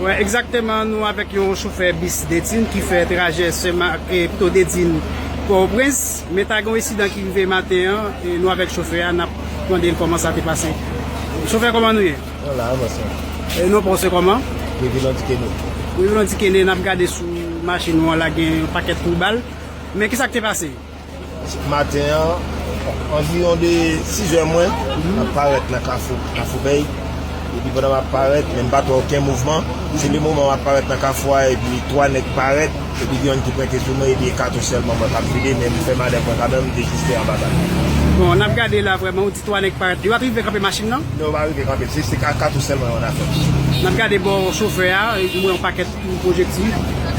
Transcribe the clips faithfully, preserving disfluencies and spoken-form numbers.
Wè, egzakteman, nou avèk yon chofè bis Detin ki fè trajè Senmak, e pito Detin Pòtoprens. Men ta gen yon ensidan ki rive maten an, e nou avèk chofè a, n ap mande l kòman sa te pase. Chofè, kòman nou ye? Wala, avanse. E non pa w se kòman? Revilon Dikene. Revilon Dikene, n ap gade sou machin ou an la, gen yon pakèt kou bal. Men kisa k te pase? Maten an, anviwon de sis è mwen, m ap parèt nan Kafou, Kafou Bèy. Epi pandan m ap parèt, men m pa t wè okenn mouvman. Se le moman m ap parèt nan Kafou a, epi twa nèg parèt, epi gen yonn ki pwente sou mwen, epi e kato sèlman mwen k ap vide, men m fè malè mwen kanmenm, m dejiste anba tab. Bon, n ap gade la vrèman, ou di twa nèg parèt. Yo pa t rive kanpe machin nan? Non, yo pa rive kanpe. Se, se ka-, kato sèlman yo nan fè. N ap gade bò chofè a, ou wè yon pakèt pwojektil.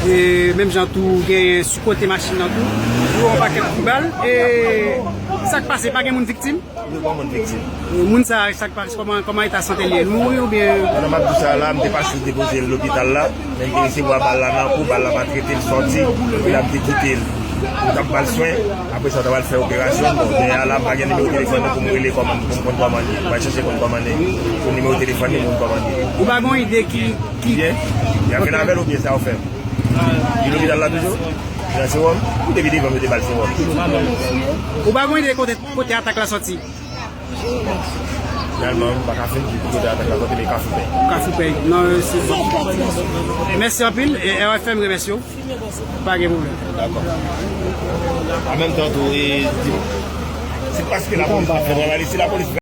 E menm jan tou, gen sou kote machin nan tou. Yo wè yon pakèt kou bal. E sa k pase, pa gen moun viktim? Wi, pa moun viktim. E moun sa, sa k pase, kòman, kòman eta sante l ye? L mouri oubyen? Pandan m ap di sa la, m te pase depoze l lopital la. Men m te resevwa bal la nan kou, bal la pa trete l sòti. Epi la m te kite l. Yo t ap ba l swen. Apre sa, yo t ap al fè operasyon. Bon, kounye a la, m pa gen nimewo telefòn nan pou m rele kòman, pou m konn kòman li ye. M pral chèche konn kòman li ye. Pou nimewo telefòn li, pou m konn kòman li ye. Ou pa gen yon ide ki, ki... Byen. Y ap vin avè l oubyen sa yo fè? Li lopital la toujou? Nan sewòm? Ou te vide devan m, yo te ba l sewòm. Ou pa gen yon ide kote, kote atak la sòti? Finalman, m pa ka fin di ki kote atak la sòti, men Kafou Pèy. Kafou Pèy. Non, se bon. Mèsi anpil. E R F M remèsye w. Pa gen pwoblèm. Dakò. An menm tan tou, e, di, se paske lapolis pa fè travay li, si lapolis